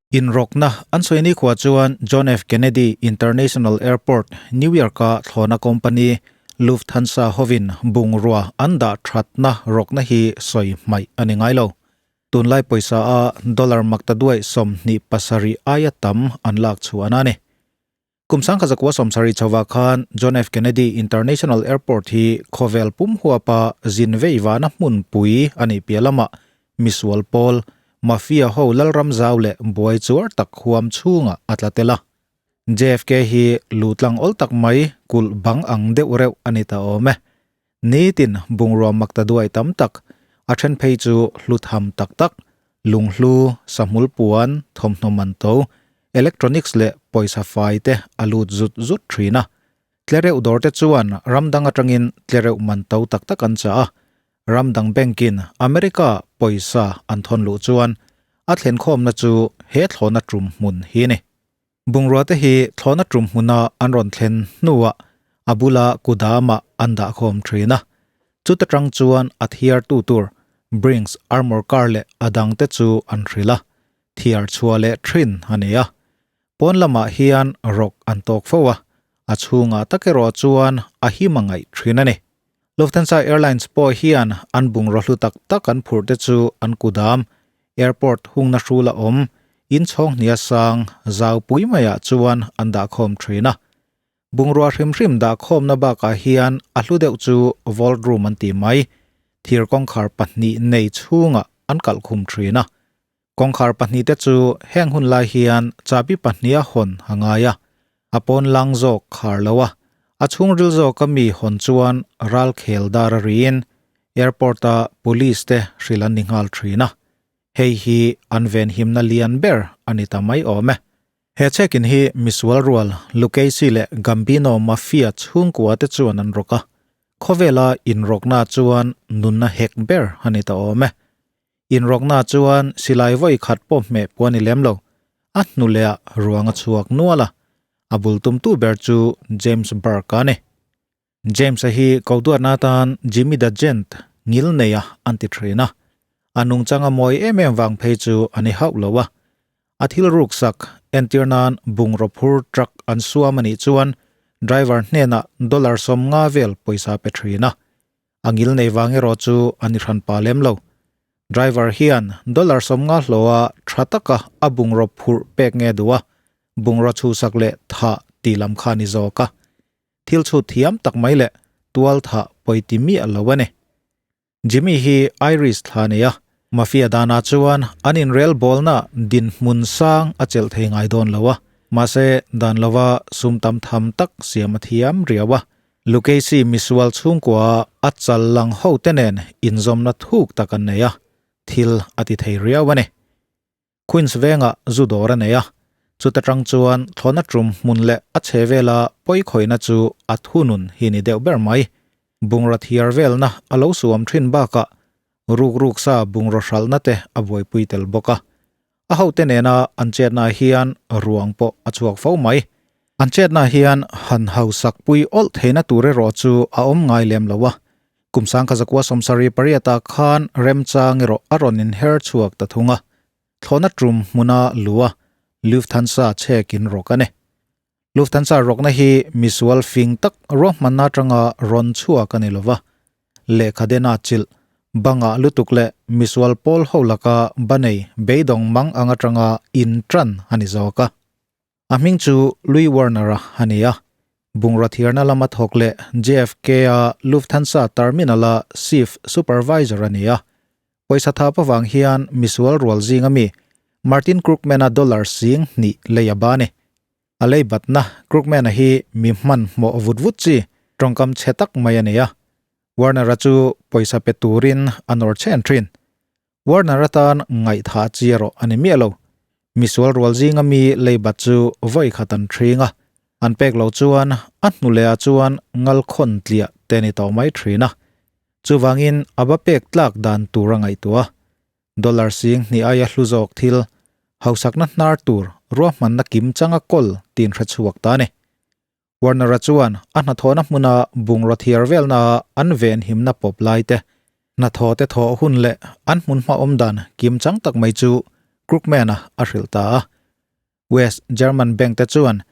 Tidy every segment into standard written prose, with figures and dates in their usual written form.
Inrawkna an sawi nikhua chuan John F. Kennedy International Airport, New York-a thlawhna company Lufthansa hovin bungrua an dah thatna rawkna hi sawi hmaih a ni ngai lo. Tunlai pawisa a dollar maktaduai 27 aia tam an lak chhuah a ni. Kum 1970 chhovah khan John F. Kennedy International Airport hi khawvel pum huapa zin veivana hmunpui a nih piah lamah misual pawl, mafia ho lalram zau leh buai chuar tak huam chhungah a tla tel a. JFK hi luhtlang awl tak mai kulh bang ang deuh reuh a ni ta awm e. Nitin bungrua maktaduai tam tak, a then phei chu hlutham tak tak, lunghlu, sahmul puan, thawmhnaw man to, electronics leh pawisa fai te a lut zut zut thin a. Tlereuh dawr te chuan ram dang atangin tlereuh man to tak tak an chah a, ram dang bank in America pawisa an thawn luh chuan a thlenkhawmna chu he thlawhna tum hmun hi a ni. Bungrua te hi thlawhna tum hmuna an rawn thlen hnuah a bula kudamah an dah khawm thin a. Chuta tang chuan a thiar tu tur Brinks armour car leh a dang te chu an hrilh a, thiar chhuah leh thin a ni a. Pawn lamah hian rawk an tawk fo a, a chhungah tak erawh chuan a him a ngaih thin a ni. Lufthansa Airlines pawh hian an bungraw hlu tak tak an phurh te chu an kudam, airport hungna hrul a awm, inchhawng hnia sang zau pui maiah chuan an dahkhawm thin a. Bungrua hrim hrim dahkhawmna bakah hian a hlu deuh chu vault room an ti mai, thir kawngkhar pahnih nei chhungah an kalh khum thin a. Kawngkhar pahnihte chu heng hun lai hian chabi pahniha hawn a ngai a, a pawn lang zawk khar lo a, a chhungril zawka mi hawn chuan ral khel dar a riin airport-a police te hrilh an ni nghal thin a, hei hi an venhimna lian ber a ni ta mai awm e. He check-in hi misual rual Lucchese leh Gambino Mafia chhungkua te chuan an rawk a, khawvela inrawkna chuan nunna hek ber a ni ta awm e. Inrawkna chuan silai vawi khat pawh hmeh pawh a ni lem lo. A hnu leh ah ruang a chhuak nual a, a bul tumtu ber chu James Burke a ni. James-a hi koduatna atan Jimmy the Gent ngil neia an ti thin a, a nungchang a mawi em em vang phei chu a ni hauh lo a. A thil ruksak entir nan bungraw phur truck an suam a nih chuan driver hnenah dollar 50 vel pawisa pe thin a. A ngil nei vang erawh chu a ni hran pa lem lo. Driver hian dollar 50 hlawha tha taka a bungraw phurh pek nge duh a, bungraw chhuhsak leh thah tih lam kha a ni zawk a. Thil chhut thiam tak mai leh tual thah pawiti miah lo a ni. Jimmy hi Irish thla a nei a, Mafia danah chuan an inrel bawlna dinhmun sang a chelh thei ngai dawn lo a, mahse dan lova sum tam tham tak siam a thiam riau a. Lucchese misual chhungkua a chal lang ho te nen inzawmna thuk tak an nei a, thil a ti thei riau a ni. Queens vengah zu dawr a nei a, chuta tang chuan thlawhna tum hmun leh a chhe vela pawikhawihna chu a thunun hi ni deuh ber mai. Bungraw thiar velna a lo suam thin bakah ruk ruk sa bungraw hralhna te a buaipui tel bawk a. A hote nena an chetna hian ruang pawh a chhuak fo mai. An chetna hian han hausak pui awlh theihna tur erawh chu a awm ngai lem lo a. Kum 1978 khan remchang erawh a rawn inher chhuak ta thung a. Thlawhna tum hmuna lua Lufthansa chhekin rawk a ni. Lufthansa rawkna hi misual fing tak ruahmanna atanga rawn chhuak a ni lova, lehkha dena chilh, bangah lutuk leh misual pawl ho laka banei beidawng mang ang atanga in tan a ni zawk a. A hming chu Louis Werner-a a ni a, bungraw thiarna lama thawk leh JFK-a Lufthansa Terminal-a Chief Supervisor a ni a. Pawisa thap avang hian misual rual zinga mi Martin Krugman-a dollar 2000 lei a ba ni. A lei batna Krugman-a hi mi hmanhmawh vut vut chi tawngkam chhe tak mai a ni a. Werner-a chu pawisa pe turin a nawr chhen thin. Werner atan ngaihthah chi erawh a ni miah lo. Misual rual zinga mi lei bat chu vawi khat an thring a, an pek lo chuan a hnu lehah chuan ngal khawn tliah te a ni tawh mai thin a. Chuvangin a va pek tlak dan tur a ngaihtuah a, dollar 2000 aia hlu zawk thil, hausakna hnar tur ruahmanna kim changa kawl tin hre chhuak ta a ni. Werner-a chuan a hnathawhna hmuna bungraw thiar velna an venhimna pawp lai te, hnathawh te thawh hun leh an hmun hma awm dan kim chang tak mai chu Krugman-a a hrilh ta a. West German bank te chuan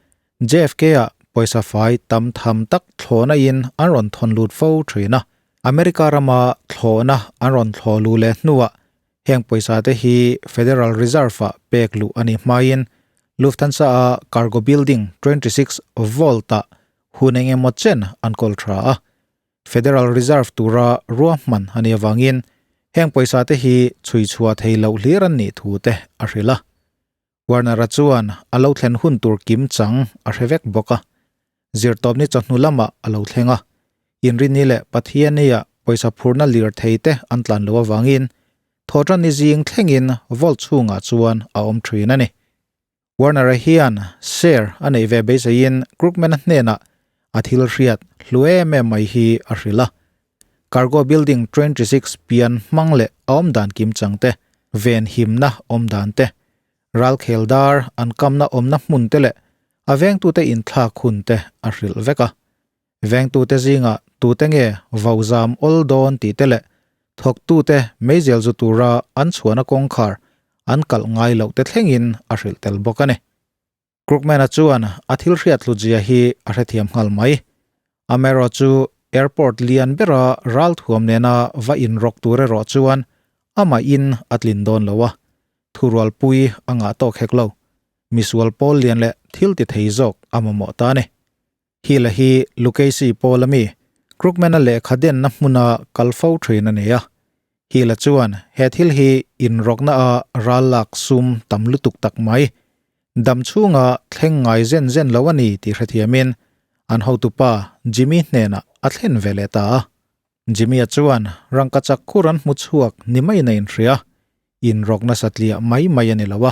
JFK-ah pawisa fai tam tham tak thlawhna in an rawn thawn lut fo thin a. America rama thlawhna an rawn thlawh luh leh hnuah heng pawisa te hi Federal Reserve-ah pek luh a nih hmain Lufthansa-a Cargo Building 26 Vault-ah hun eng emaw chen an kawl tha a. Federal Reserve tura ruahman a nih avangin heng pawisa te hi chhui chhuah thei loh hlir an nih thu te a hrilh a. Warner-a chuan a lo thlen hun tur kim chang a hre vek bawk a. Zirtawpni chawhnu lamah a lo thleng a. Inrini leh Pathiania pawisa phurna lirthei te an tlan loh avangin thawhtanni zing thlengin vault chhungah chuan a awm thin a ni. Warner-a hian share a neih ve beiseiin Krugman-a hnenah a thil hriat hlu em em mai hi a hrilh a. Cargo Building 26 pian hmang leh a awm dan kim chang te, ven himna awm dan te, ralkhel dar an kamna awmna hmun te leh a vengtute inthlak hun te a hrilh vek a. Vengtute zingah tute nge vozam awl dawn tih te leh thawktute meizial zu tura an chhuahna kawngkhar an kalh ngai loh te thlengin a hrilh tel bawk a ni. Krugman-a chuan a thil hriat hlutzia hi a hrethiam nghal mai. Amaherawh chu airport lian bera ralthuam nena va inrawk tur erawh chuan amah in a tlin dawn lo a, thurualpui a ngah tawk hek lo. Misual pawl lian leh thil ti thei zawk a mamawh ta a ni. Hill-a hi Lucchese pawl ami Krugman-a lehkha denna hmuna kal fo thin a ni a. Hill-a chuan he thil hi inrawkna a ral lak sum tam lutuk tak mai, dam chhunga thleng ngai zen zen lo a ni tih hrethiamin an hotupa Jimmy hnenah a thlen ve leh ta a. Jimmy-a chuan rangkachak khur an hmu chhuak ni maiin a inhria. Inrawkna satliah mai mai a ni lo a.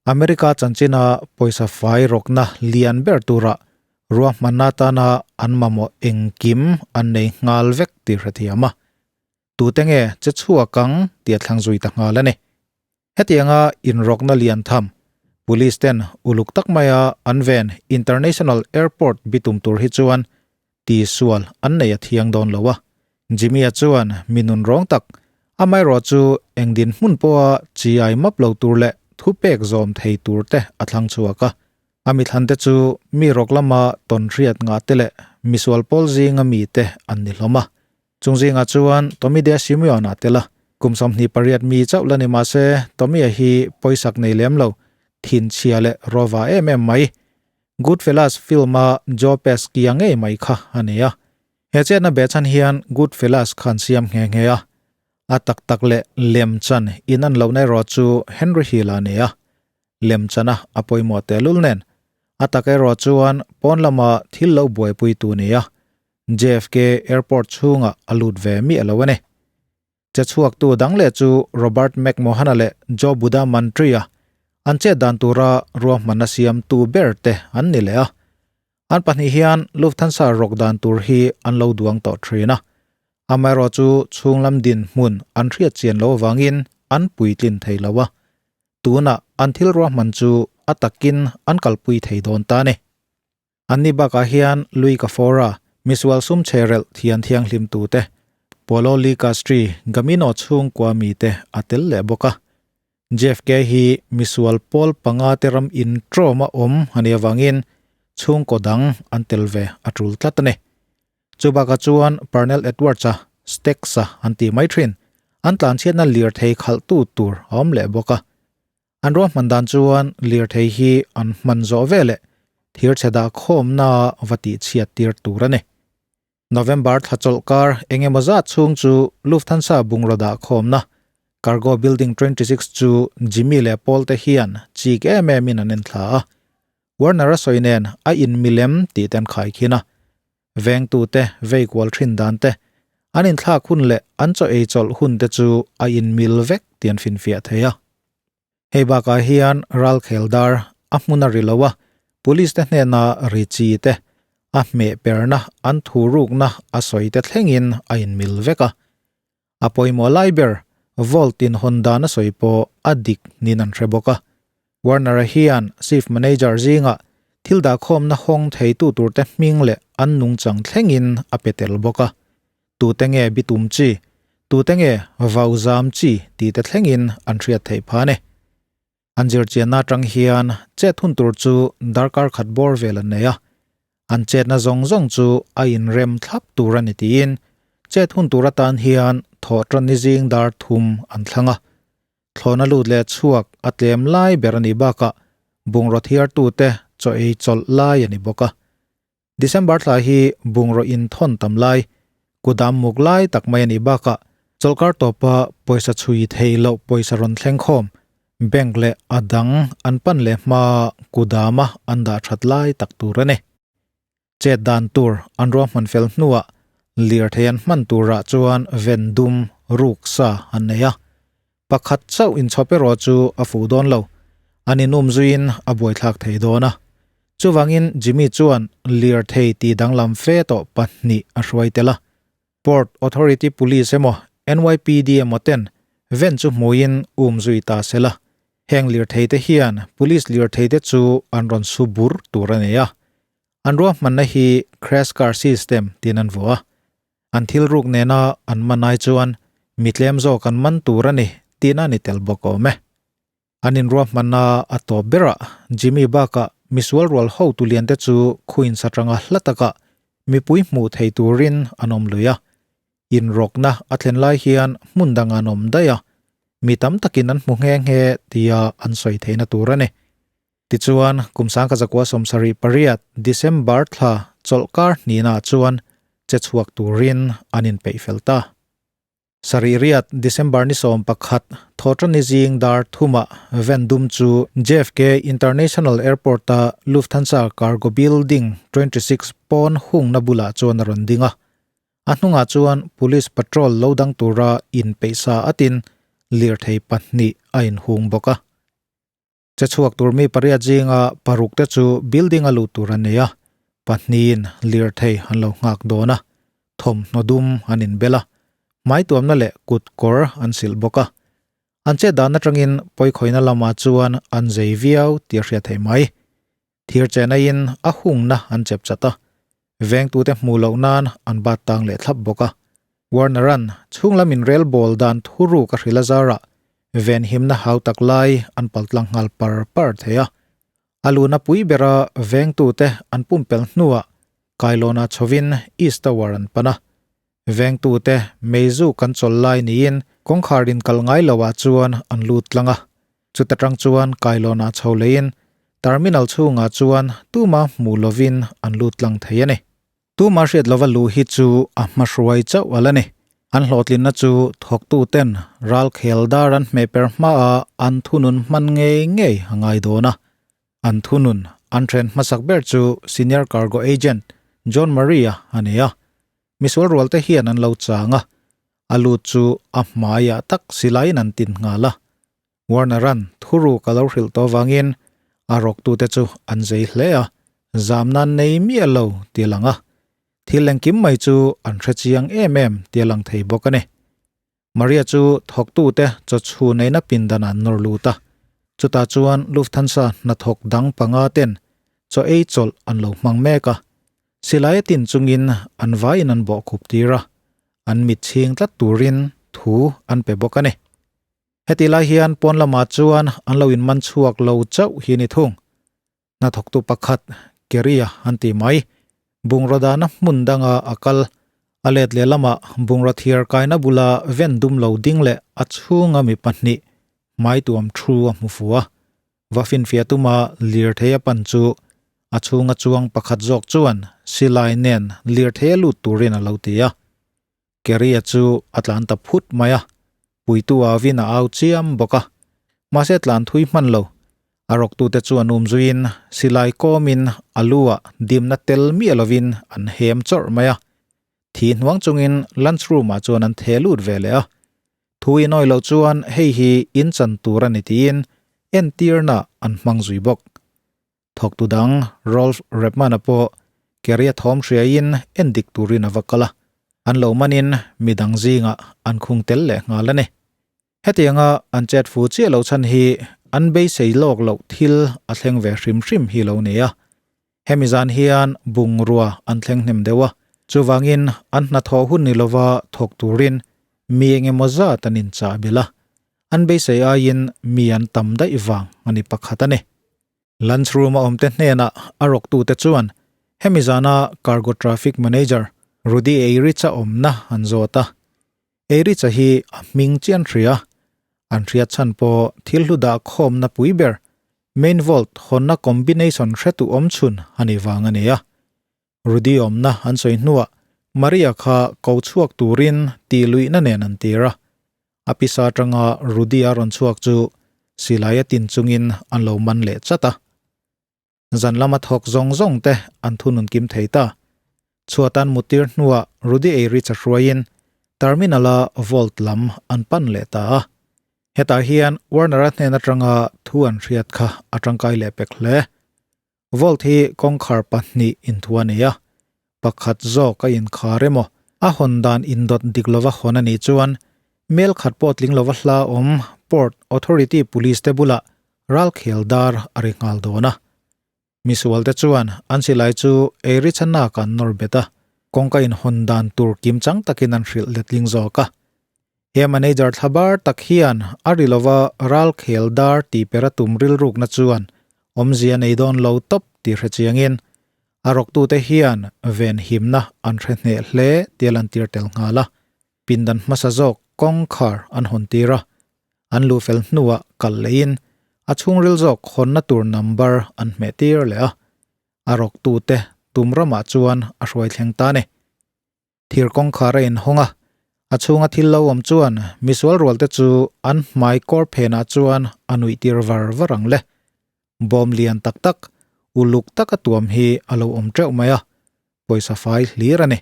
America chanchina pawisa fai rawkna lian ber tura ruahmanna atana an mamawh engkim an nei nghal vek tih hrethiam a. Tute nge che chhuak ang tih a thlang zui ta nghal a ni. Hetianga inrawkna lian tham, Police ten uluk tak maia an ven International Airport bitum tur hi chuan tisual an nei a thiang dawn lo a. Jimmy-a chuan mi nun rawng tak, amaherawh chu eng dinhmun pawha chi ai map lo tur leh thupek zawm thei tur te a thlang chhuak a. A mithlante chu mi rawk lama tawnhriat ngah te leh misual pawl zinga mite an ni hlawm a. Chung zingah chuan Tommy De Simeon a tel a, kum 28 mi chauh la ni mah se Tommy-a hi pawisak nei lem lo, thinchhia leh rawva em em mai. Goodfellas film-a Joe Pesci-a ngei mai kha a ni a. He chetna behchhan hian Goodfellas khan siam nghe nghe a. A tak tak leh lemchan in an lohna erawh chu Henry Hill-a a ni a. Lemchana a pawimawh tehlul nen a tak erawh chuan pawn lama thil lo buaipuitu ni a. JFK Airport chhungah a lut ve miah lo a ni. Che chhuaktu dang leh chu Robert McMohan-a leh Joe Buddha Mantri-a an chet dan tura ruahmanna siamtu ber te an ni leh a. An pahnih hian Lufthansa rawk dan tur hi an lo duang tawh thin a. Amaherawh chu chhunglam dinhmun an hriat chian loh avangin an puitlin thei lo a. Tunah an thil ruahman chu a takin an kalpui thei dawn ta a ni. Anni bakah hian Louis Cafora, misual sum chherelh thian thianghlim tute, Polo Licastri, Gamino chhungkua mite a tel leh bawk a. JFK hi misual pawl panga te ram intrawm a awm a nih avangin chhungkaw dang an tel ve a tul tlat a ni. Chu bakah chuan Pernell Edwards-a, Stax-a an tih mai thin, an tlanchhiatna lirthei khalhtu tur a awm leh bawk a. An ruahman dan chuan lirthei hi an hman zawh veleh thirchhe dah khawmna va tih chhiat tir tur a ni. November thla chawlh kar eng emaw zat chhung chu Lufthansa bungraw dah khawmna Cargo Building 26 chu Jimmy leh Paul te hian chik em em in an en thla a. Warner a sawi nen a in milem tih te an khaikhin a. Vengtute vei kual thin dan te, an inthlak hun leh an chaw ei chawlh hun te chu a inmil vek tih an finfiah thei a. Hei bakah hian ralkhel dar a hmun a ri lo a, police te hnena ri chi te, a hmeh perna an thu rukna a sawi te thlengin a inmil vek a. A pawimawh lai ber, Vault in hawn dan a sawi pawh a dik niin an hre bawk a. Warner-a hian Chief Manager zingah thil dahkhawmna hawng theitu turte hming leh an nungchang thlengin a pe tel bawk a. Tute nge bitum chi, tute nge vau zam chi tih te thlengin an hriat theih phah a ni. An zirchianna atang hian chet hun tur chu darkar khat bawr vel an nei a, an chetna zawng zawng chu a inrem thlap tur a ni tiin chet hun tur atan hian thawhtan ni zing dar thum an thlang a. Thlawhna lut leh chhuak a tlem lai ber a nih bakah bungraw thiartute chaw ei chawlh lai a ni bawk a. December thla hi bungraw inthawn tam lai, kudam muk lai tak mai a nih bakah chawlhkar tawpa pawisa chhui thei loh pawisa rawn thleng khawm, bank leh a dang an pan leh hma kudama an dah that lai tak tur a ni. Chet dan tur an ruahman fel hnuah lirthei an hman turah chuan ven dum ruk sa an nei a. Pakhat chauh inchhawp erawh chu a fuh dawn lo, an inum zuiin a buaithlak thei dawn a. Chuvangin Jimmy chuan lirthei ti danglam fe tawh pahnih a hruai tel a. Port Authority Police emaw NYPD emaw ten ven chu hmuiin um zui ta se la. Heng lirthei te hian Police lirthei te chu an rawn su bur tur a nei a. An ruahmanna hi Crash Car System tiin an vuah a. An thil ruk nena an man ai chuan mi tlem zawk an man tur a ni tihna a ni tel bawk awm e. An inruahmanna a tawp berah Jimmy bakah misual rual hotu lian te chu Queens atanga hla takah mipui hmuh thei turin an awm lui a. Inrawkna a thlen lai hian hmun dang an awm daih a, mi tam takin an hmu nghe nghe tia an sawi theihna tur a ni. Tichuan, kum sangkazakua 78 December thla chawlhkar hnihnaah chuan che chhuak turin an inpeih fel ta. Sarih riat December ni 11 Thawṭani zing dar thumah van dum chu JFK International Airport-a Lufthansa Cargo Building 26 pawn hungna bulah chuan a rawn ding a. A hnungah chuan Police patrol lo dang tura inpeih sa atin lirthei pahnih a inhung bawk a. Che chhuak tur mi pariat zinga paruk te chu building a luh tur an nei a, pahnihin lirthei an lo nghak dawn a, thawmhnaw dum an inbel a, hmaituamna leh kut kawr an silh bawk a. An chet dan atangin pawikhawina lamah chuan an zei viau tih a hriat theih mai. Thir chenaiin a hungna an chep chat a, vengtute hmuh loh nan an bat tang leh thlap bawk a. Warner-a'n chhunglam inrel bawl dan thuruk a hrilh a zarah venhimna hau tak lai an paltlang nghal par par thei a. A luna pui bera vengtute an pumpelh hnuah kailawnah chhovin East Tower an pan a. Vengtute meizu kan chawl lai niin kawngkhar in kal ngai loah chuan an lut tlang a. Chuta tang chuan kailawnah chho leiin terminal chhungah chuan tuma hmuh lovin an lut tlang thei a ni. Tuma hriat lova luh hi chu a hmahruai chauh a la ni. An hlawhtlinna chu thawktuten ral khel dar an hmehper hmaah an thunun hman ngei ngei a ngai dawn a. An thunun an then hmasak ber chu Senior Cargo Agent John Maria a ni a. Misual rual te hian an lo chang a, a lut chu a hmaiah tak silaiin an tin nghal a. Warner-a'n thuruk a lo hrilh tawh avangin a rawktute chu an zei hle a, zam nan nei miah lo ti a lang a. Thil engkim mai chu an hre chiang em em ti a lang thei bawk a ni. Maria chu thawktute chaw chhun eina pindan an nawr lut a, chutah chuan Lufthansa hnathawk dang panga ten chaw ei chawlh an lo hmang mek a. Silai a tin chungin an vaiin an bawhkhup tir a, an mit chhing tlat turin thu an pe bawk a ni. Hetih lai hian pawn lamah chuan an lo inman chhuak lo chauh hi a ni thung. Hnathawktu pakhat, Keria an ti mai. Bungraw dahna hmun danga a kal. A let leh lamah bungraw thiar kaina bula ven dum lo ding leh a chhunga mi pahnih hmaituam thu a hmu fu a. Va finfiah tuma lirthei a pan chu a chhunga chuang pakhat zawk chuan silai nen lirthei a lut turin a lo ti a. Keria chu a tlan ta phut mai a, puitu avin a au chiam bawk a. Mahse tlan thui hman lo. A rawktute chu an um zuiin silai kawmin a lu ah dimna tel miah lovin an hem chawrh mai a. Thi hnuang chungin lunch room ah chuan an the lut ve leh a. Thu inawi loh chuan hei hi in chan tur a ni tiin entirna an hmang zui bawk. Thawktu dang Rolf Repman-a pawh Kerry-a thawm hriaiin en dik turin a va kal a, an lo manin mi dang zingah an khung tel leh nghal a ni. Hetianga an chet fu chiah lo chhan hi an beisei lawk loh thil a thleng ve hrim hrim hi lo ni a. Hemi zan hian bungrua an thleng hnem deuh a, chuvangin an hnathawh hun ni lova thawk turin mi engemaw zat an inchah belh a. An beisei aiin mi an tam daih vang a ni pakhat a ni. Lunch room a awmte hnenah a rawktute chuan hemi zana Cargo Traffic Manager Rudy Eirich-a awmna an zawt a. Eirich-a hi a hming chian hria. An hriat chhan pawh thil hlu dah khawmna pui ber Main Vault hawnna combination hretu awm chhun a nih vang a ni a. Rudy awmna an sawi hnuah Maria kha ko chhuak turin tih luihna nen an tir a. A pisa atanga Rudy a rawn chhuak chu silai a tin chungin an lo man leh chat a. Zan lama thawk zawng zawng te an thunun kim thei ta. Chhuatan muttir hnuah Rudy Eirich a hruaiin Terminal-a vault lam an pan leh ta a. Hetah hian Warner-a hnen atanga thu an hriat kha a tangkai leh pek hle. Vault hi kawngkhar pahnih inthu a nei a, pakhat zawk a inkhar emaw a hawn dan indawt dik lova hawn a nih chuan mel khat pawh tling lova hla awm Port Authority Police te bulah ralkhel dar a ri nghal dawn a. Misual te chuan an silai chu eiri chhannak an nawr bet a, kawngka inhawn dan tur kimchang takin an hrilh letling zawk a. He manager thlabar tak hian a ri lova ralkhel dar tih per a tum rilrukna chuan awmzia nei dawn lo tawp tih hre chiangin a rawktute hian venhimna an hre hneh hle tia lantir tel nghal a. Pindan hmasa zawk kawngkhar an hawn tir a, an luh fel hnuah kal lehin a chhungril zawk hawnna tur number an hmeh tir leh a, a rawktute tum ramah chuan a hruai thleng ta a ni. Thir kawngkhar a inhawng a, a chhunga thil lo awm chuan misual rualte chu an hmai kawr phenah chuan a nuih tir var var ang le. Bawm lian tak tak, uluk taka tuam hi a lo awm teuh mai a, pawisa fai hlir a ni.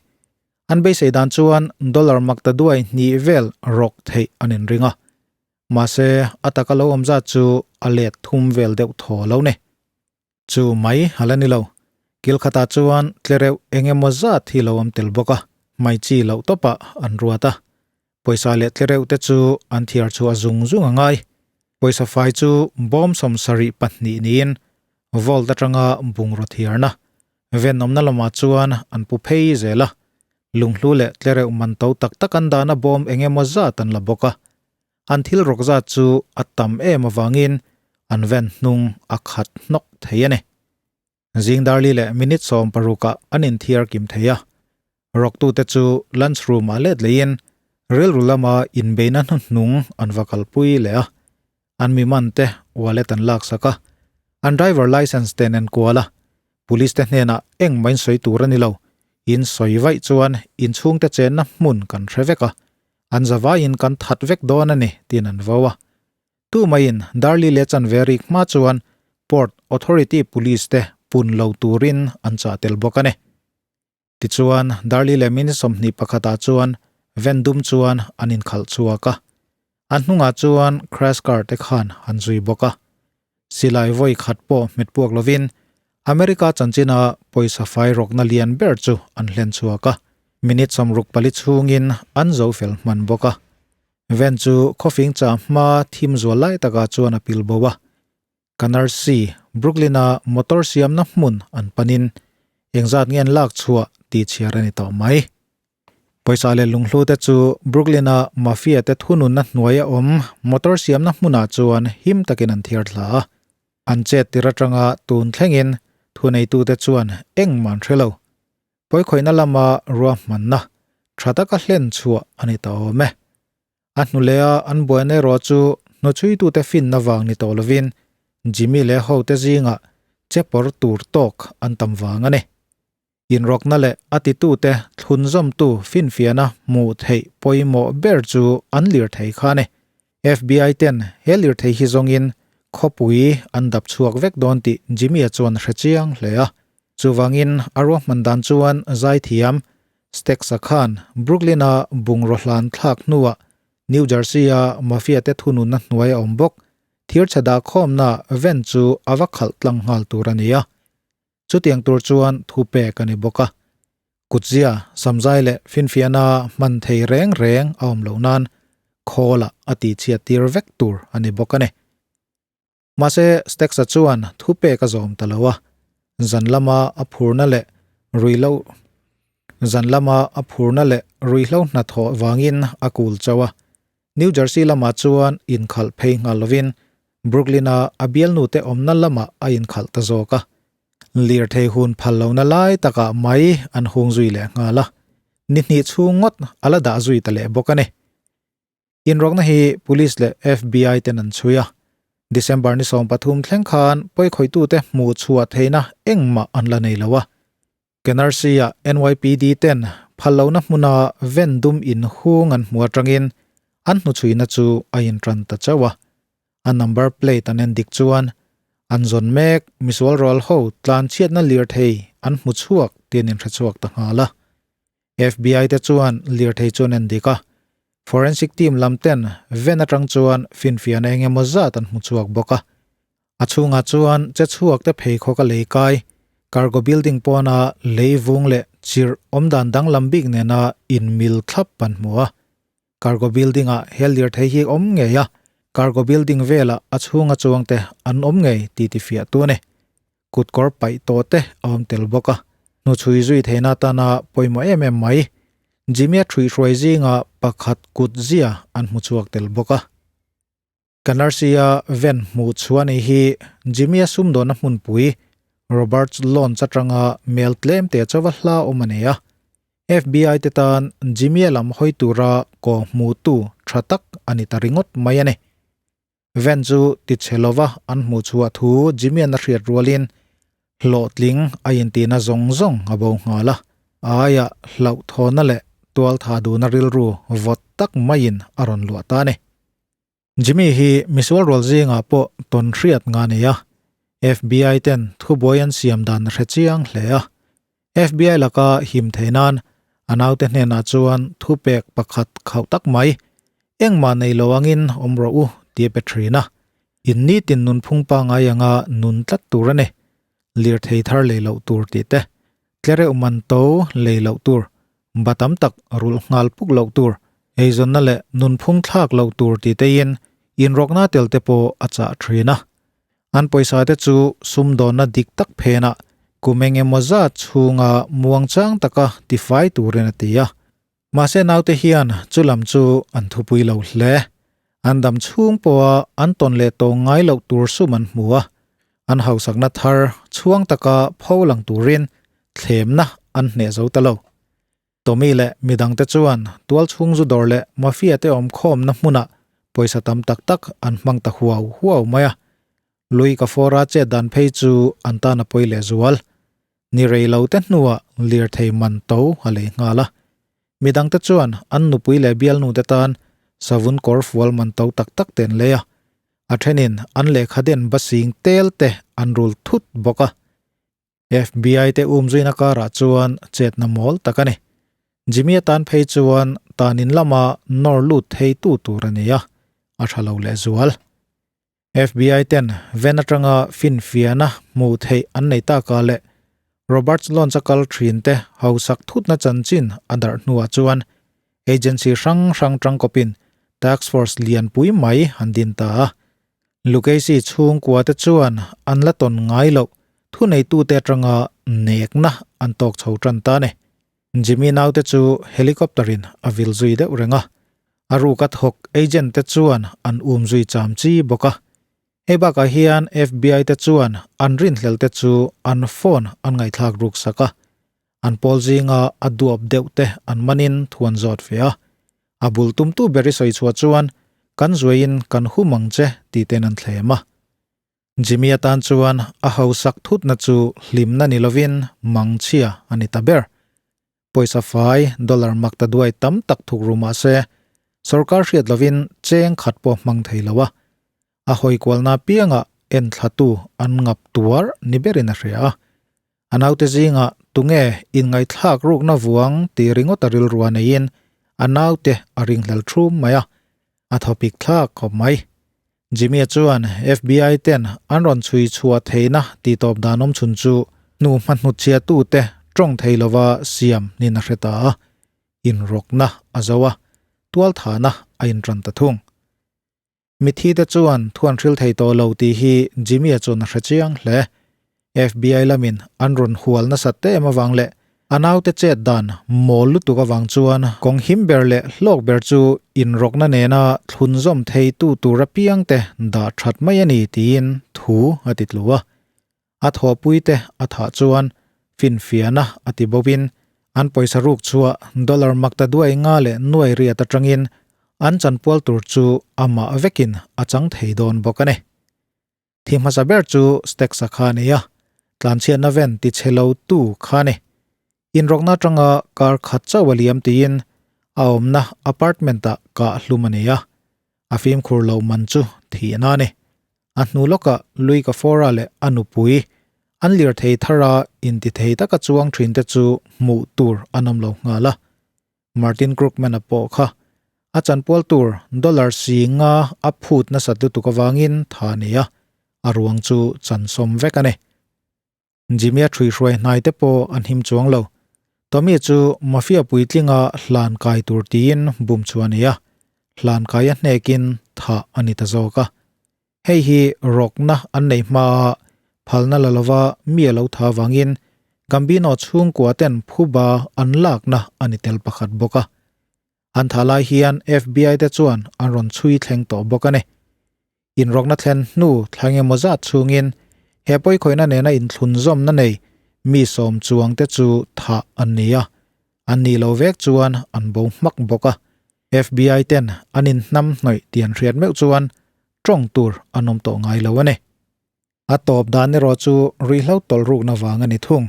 An beisei dan chuan dollar makta duai hnih vel rawk theih an inring a. Mahse, a taka lo awm zat chu a let thum vel deuh thaw lo ni. Chu mai a la ni lo. Kil khatah chuan tlereuh eng emaw zat hi lo awm tel bawk a, hmai chi loh tawpah an ruat a. Pawisa leh tlereuh te chu an thiar chhuah zung zung a ngai. Pawisa fai chu bawm 72 niin vault atanga bungraw thiarna venawmna lamah chuan an pu phei zel a. Lunghlu leh tlereuh man to tak tak an dahna bawm eng emaw zat an la bawk a. An thil rawk zat chu a tam em avangin an ven hnung a khat hnawk thei a ni. Zing darli leh minute 16 ah an inthiar kim thei a. Rawktute chu lunch room ah let leiin rilru lama inbeina hnuhnung an va kalpui leh a. An mi man te wallet an laksak a, an driver licence te an enkual a. Police te hnenah engmah in sawi tur a ni lo, in sawi vaih chuan inchhungte chenna hmun kan hre vek a, An zavaiin kan that vek dawn a ni, tiin an vo a. Tumaiin Darli leh chanve rik hma chuan Port Authority Police te pun lo turin an chah tel bawk a ni. Tichuan, Darli leh minute 21 ah chuan van dum chuan an inkhalh chhuak a. An hnungah chuan crash car te khan an zui bawk a. Silai vawi khat pawh hmet puak lovin America chanchina pawisa fai rawkna lian ber chu an hlen chhuak a, minute 64 chhungin an zo fel hman bawk a. Van chu khawfing chah hma thim zual lai takah chuan a pil bo a. Canarsie, Brooklyn-a motor siamna hmun an panin engzat nge an lak chhuah tih chhiar a ni tawh mai. Pawisa leh lunghlu te chu Brooklyn-a Mafia te thununna hnuaia awm motor siamna hmunah chuan him takin an thiar thla a. An chet tir atanga tun thlengin thuneitute chuan engmah an hre lo. Pawikhawihna lama ruahmanna tha taka hlen chhuah a ni ta awm e. A hnulea an buaina erawh chu hnuchhuitute finna vang ni tawh lovin Jimmy leh hote zingah chepawr tur tawk an tam vang a ni. Inrawkna leh a titute thlunzawmtu finfiahna hmuh theih pawimawh ber chu an lirthei kha a ni. FBI ten he lirthei hi zawngin khawpui an dap chhuak vek dawn tih Jimmy-a chuan hre chiang hle a. Chuvangin a ruahman dan chuan zaithiam Stax-a khan Brooklyn-a bungraw hlan thlak hnuah New Jersey-a Mafia te thununna hnuai a awm bawk thirchhe dahkhawmna van chu a va khalh tlang nghal tur a ni a. Chutiang tur chuan thu pek a ni bawk a. Kutzia, samzai leh finfiahna hman thei reng reng a awm loh nan khawlah a tihchhiat tir vek tur a ni bawk a ni. Mahse, Stax-a chuan thu pek a zawm ta lo a, zan lama a phurna leh ruihhlo zan lama a phurna leh ruihhlo hnathawh vangin a kul chauh a. New Jersey lamah chuan inkhalh phei nghal lovin Brooklyn-a a bialnute awmna lamah a inkhalh ta zawk a. Lirthei hun phal lohna lai takah mai an hung zui leh nghal a, ni hnih chhung ngawt a la dah zui ta leh bawk a ni. Inrawkna hi Police leh FBI ten an chhui a, December ni 13 thleng khan pawikhawitute hmuh chhuah theihna engmah an la nei lo a. Canarsie-ah NYPD ten phal lohna hmuna ven dum inhung an hmu atangin an hnuchhuina chu a intan ta chauh a. A number plate an en dik chuan an zawn mek misual rual ho tlanchhiatna lirthei an hmu chhuak tih an inhrechhuak ta nghal a. FBI te chuan lirthei chu an en dik a, forensic team lam ten ven atang chuan finfiahna eng emaw zat an hmu chhuak bawk a. A chhungah chuan che chhuak te pheikhawk a lei kai, cargo building pawna lei vung leh chirh awmdan danglam bik nena inmil thlap an hmu a. Cargo building ah he lirthei hi awm ngei a, cargo building velah a chhunga chuangte an awm ngei tih tifiah tu a ni. Kutkawr paih tawh te a awm tel bawk a, hnuchhui zui theihna atana pawimawh em em mai. Jimmy-a ṭhuihhruai zinga pakhat kut zia an hmu chhuak tel bawk a. Canarsie-a ven hmuh chhuah ni hi Jimmy-a sumdawnna hmunpui Roberts Launch atanga mel tlem te chauva hla awm a nei a. FBI te tan Jimmy-a lam hawi tura kaw hmuhtu tha tak a ni ta ringawt mai a ni. Van chu ti chhe lova an hmuh chhuah thu Jimmy-a'n a hriat rualin hlawhtling a intihna zawng zawng a bo nghal a. A aiah hlauhthawna leh tualtha duhna rilru vawt tak maiin a rawn luah ta a ni. Jimmy hi misual rual zingah pawh tawn hriat nga a nei a, FBI ten thubuai an siam dan a hre chiang hle a. FBI laka him thei nan a naute hnenah chuan thupek pakhat khauh tak mai, Engmah nei lo angin awm rawh u, tih a pe thin a. In nitin nunphung pangngai anga nun tlat tur a ni. Lirthei thar lei loh tur tih te, tlereuh man to lei loh tur, ba tam tak rulh nghal puk loh tur, eizawnna leh nunphung thlak loh tur tih teiin inrawkna tel te pawh a chah thin a. An pawisa te chu sumdawnna dik tak phenah kum eng emaw zat chhunga muangchang taka tifai turin a ti a. Mahse naute hian chu lam chu an thupui lo hle. An dam chhung pawha an tawn leh tawng ngai loh tur sum an hmu a. An hausakna thar chhuang taka pho lang turin thlemna an hneh zo ta lo. Tommy leh midangte chuan tualchhung zu dawr leh mafia te awmkhawmna hmunah pawisa tam tak tak an hmang ta huau huau mai a. Lui ka fawra chet dan phei chu an tan a pawi lehzual. Ni rei lo te hnuah lirthei man to a lei nghal a. Midangte chuan an nupui leh bialnu te tan savun kawr fual man to tak tak te an lei a. A thenin an lehkha den basing tel te an rul thut bawk a. FBI te umzuina karah chuan chetna mawl tak a ni. Jimmy atan phei chuan tanin lama nawr lut thei tu tur a ni a, a tha lo lehzual. FBI ten ven atanga finfiahna hmuh theih an nei taka leh Roberts Launch a kal thin te hausak thutna chanchin a darh hnuah chuan agency hrang hrang tangkawpin task force lianpui mai an din ta a. Lucchese chhungkua te chuan an la tawn ngai loh thuneitute atanga nekna an tawk chho tan ta a ni. Jimmy naute chu helicopter in a vil zui deuh reng a, a ruka thawk agent te chuan an um zui cham chi bawk a. Hei bakah hian FBI te chuan an rinhlel te chu an phone an ngaihthlak ruk sak a, an pawl zinga a duap deuh te an manin thu an zawt ve a. A bul tumtu ber i sawi chhuah chuan kan zuaiin kan hum ang che tih ten an thlem a. Jimmy atan chuan a hausak thutna chu hlimna ni lovin mangchhia a ni ta ber. Pawisa fai dollar mak ta duai tam tak thuk ru mah se sorkar hriat lovin cheng khat pawh hmang thei lo a. A hawikualna piangah enthlatu an ngap tuar ni berin a hria a. A naute zingah tunge inngaihthlak rukna vuang tih ringawt a rilrua neiin a naute a ringhlel thum mai a, a thawpik thlak khawp mai. Jimmy-a chuan FBI ten an rawn chhui chhuah theihna tihtawp dan awm chhun chu hnu hma hnutchhiatute tawng thei lova siam niin a hre ta a, inrawkna a zo a, tualthahna a intan ta thung. Mithi te chuan thuan hril thei tawh lo tih hi Jimmy-a chuan a hre chiang hle. FBI lamin an rawn hual nasat te em avang leh A naute chet dan mawl lutuk avang chuan kawng him ber leh hlawk ber chu inrawkna nena thlunzawm thei tu tur apiangte dah that mai a ni tiin thu a ti tlu a. A thawhpuite a thah chuan finfiahna a ti bawkin an pawisa ruk chhuah dollar makta duai nga leh nuai riat atangin an chanpual tur chu amah vekin a chang thei dawn bawk a ni. Thi hmasa ber chu Stax-a kha a ni a, tlanchhiatna ven ti chhe lo tu kha a ni. Inrawkna atanga kar khat chauh a liam tiin a awmna apartment-ah kah hlum a ni a, a fimkhur lo man chu thihna a ni. A hnu lawkah Lui Kafora leh a nupui an lirthei thara intithei taka chuang thinte chu hmuh tur an awm lo nghal a. Martin Krugman-a pawh kha a chanpual tur dollar si nga a phut nasat lutuk avangin tha a nei a, a ruang chu chansawm vek a ni. Jimmy-a ṭhuihruai hnai te pawh an him chuang lo. Tommy chu mafia puitlinga hlan kai tur tiin bum chu a nei a, hlan kai a hnekin thah a ni ta zawk a. Hei hi rawkna an nei hmaa phalna la lova mi a lo tha avangin Gambino chhungkua ten phuba an lakna a ni tel pakhat bawk a. An tha lai hian FBI te chuan an rawn chhui thleng tawh bawk a ni. Inrawkna thlen hnu thla engemaw zat chhungin he pawikhawihna nena inthlunzawmna nei mi sawm chuang te chu thah an ni a, an nih lo vek chuan an bo hmak bawk a. FBI ten an inhnam hnawih tih an hriat meuh chuan tawng tur an awm tawh ngai lo a ni. A tawp dan erawh chu ruihhlo tawlh rukna vang a ni thung.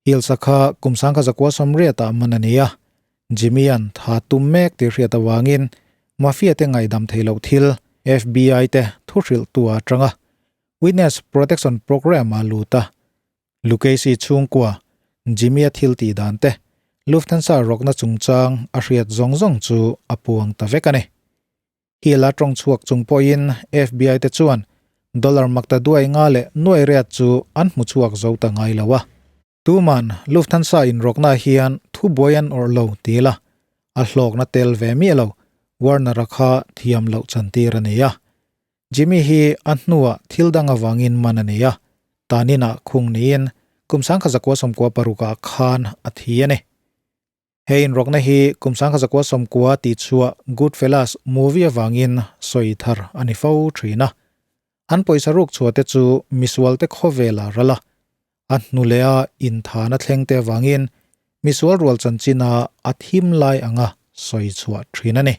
Hilsa kha kum sangkha zakua sawmriatah man a ni a, Jimmy-a'n tha tum mek tih hriat avangin Mafia te ngaihdam thei loh thil FBI te thu hrilh tu a atang a, Witness Protection Program a lut a. Lucchese chhungkua Jimmy-a thil tih dan te Lufthansa rawkna chungchang a hriat zawng zawng chu a puang ta vek a ni. Hill a tawng chhuak chung pawhin FBI te chuan dollar makta duai nga leh nuai riat chu an hmu chhuak zo ta ngai lo a. Tuman Lufthansa inrawkna hian thubuai an awrh lo ti ila a hlawkna tel ve miah lo, Warner-a kha thiam loh chantir a nei a. Jimmy hi a hnuah thil dang avangin man a nei a, taninah khung niin kum sangkhat zakua sawmkua parukah khan a thi a ni. He inrawkna hi kum sangkhat zakua sawmkua tih chhuah Goodfellas movie avangin sawi thar a ni fo thin a. An pawisa ruk chhuah te chu misualte khawvel a ral a, a hnu leh a inthana thleng te avangin misual rual chanchina a thim lai anga sawi chhuah thin a ni.